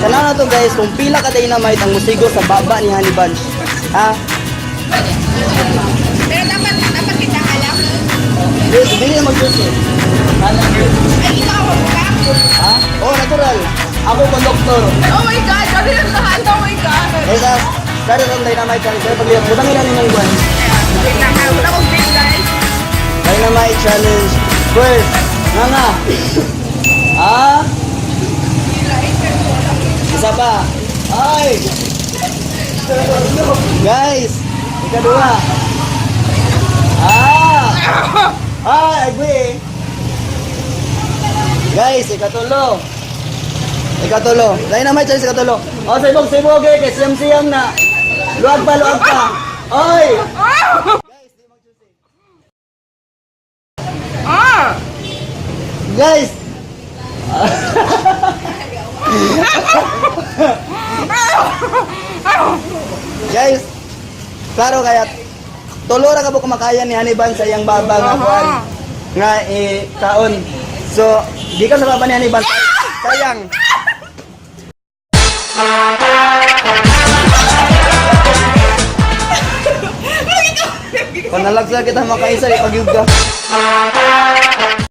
Tanaw na to, guys, kung pila ka dynamite ang musigo sa baba ni Honey Bunch. Ha? Pero dapat kita alam. Dili, dili na mag-juice eh. Ay, ikaw ang ka? Ha? Oh, natural. Ako konduktor. Oh my God! Ano yung lahat? Oh my God! Eh, sa start ang dynamite challenge. Kaya pag butangin na ninyong buwan. Wait lang, ha? Wala akong vape, guys. Dynamite challenge. First, nga nga. Ah? Isa pa. Ay! Guys, ikaduha. Ah! Ah, agree. Guys, ikatulo. Ikatulo. Dynamite challenge ikatulo. Oh, sabog, sabog eh. Kay siyam siyam na. Luwag pa, luwag pa. Oy! Guys, di mag-choose eh. Ah! Guys! Guys, klaro kaya tulo ra ka po kumakayan ni Haniban sa iyang baba nga kuan nga kaon. So, gikan sa baba ni Haniban, sayang. Panalagsa kita makaisa, ipagyug ka.